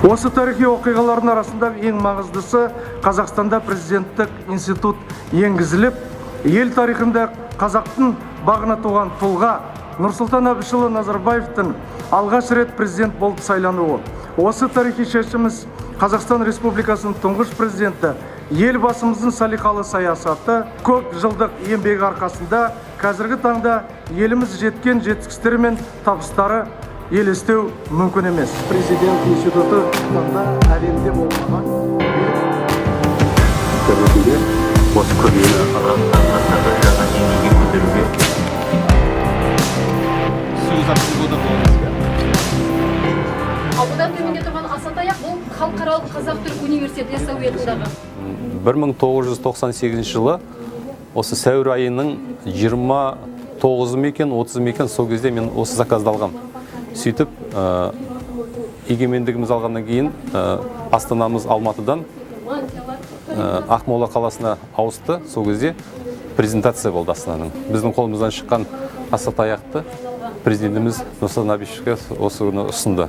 Осы тарихи оқиғалардың арасында ең маңыздысы Қазақстанда президенттік институт енгізіліп, ел тарихында қазақтың бағына туған тұлға Нұрсұлтан Әбішұлы Назарбаевтың алғаш рет президент болып сайлануы. Осы тарихи шешіміз Қазақстан Республикасының тұңғыш президенті Елбасымыздың салиқалы саясаты, көп жылдық еңбегі арқасында қазіргі таңда еліміз жеткен жетістіктері мен табыстары елестеу мүмкін емес. Президент институты таңда әлемде болмаған Ретінде осы көрмені Жастарды жаңа деңгейге көтеруге Все за 3 года было. Ал бұдан төменде тұрған Асатаяқ, бұл Халықаралық қазақ-түрік университеті, Яссауи атындағы. 1998 жылы осы сәуір айының 29 ма екен, 30 ма екен, сол кезде мен осы заказды алғам. Сөйтіп, егемендігіміз алғаннан кейін астанамыз Алматыдан Ақмола қаласына ауысты. Сол кезде презентация болды астананың. Біздің қолымыздан шыққан асатаяқты президентіміз Нұрсұлтан Әбішевке осы күні ұсынды.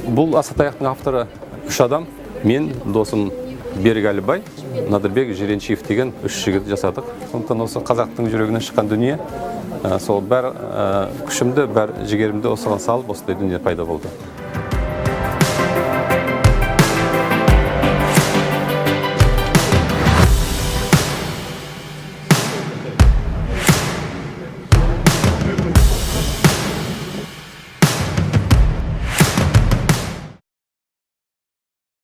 Бұл асатаяқтың авторы үш адам: мен, досым Берік Әлібай, Надырбек Жиреншиев деген үш жігіт жасадық. Сондықтан осы қазақтың жүрегінен шыққан дүние, сол бәр күшімді, бәр жігерімді осыған салып, осындай дүние пайда болды.